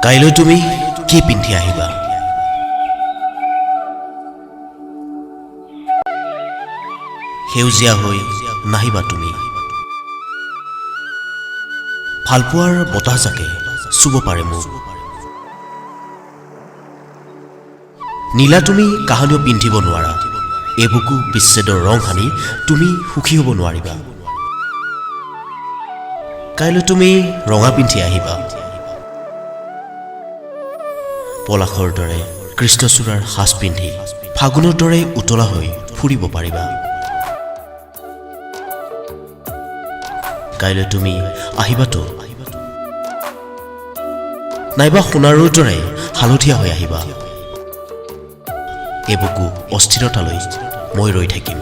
কাইলৈ তুমি কি পিন্ধি আহিবা? সেউজীয়া হৈ নাহিবা তুমি। ভালপোৱাৰ বতাহজাকে চুব পাৰে মোক। নীলা তুমি কাহানিও পিন্ধিব নোৱাৰা। এবুকু বিচ্ছেদৰ ৰং সানি তুমি সুখী হ'ব নোৱাৰিবা। কাইলৈ তুমি ৰঙা পিন্ধি আহিবা। পলাশৰ দৰে কৃষ্ণচূড়াৰ সাজ পিন্ধি ফাগুনৰ দৰে উতলা হৈ ফুৰিব পাৰিবা। কাইলৈ তুমি আহিবাতো, নাইবা সোণাৰুৰ দৰে হালধীয়া হৈ আহিবা। এবুকু অস্থিৰতালৈ মই ৰৈ থাকিম।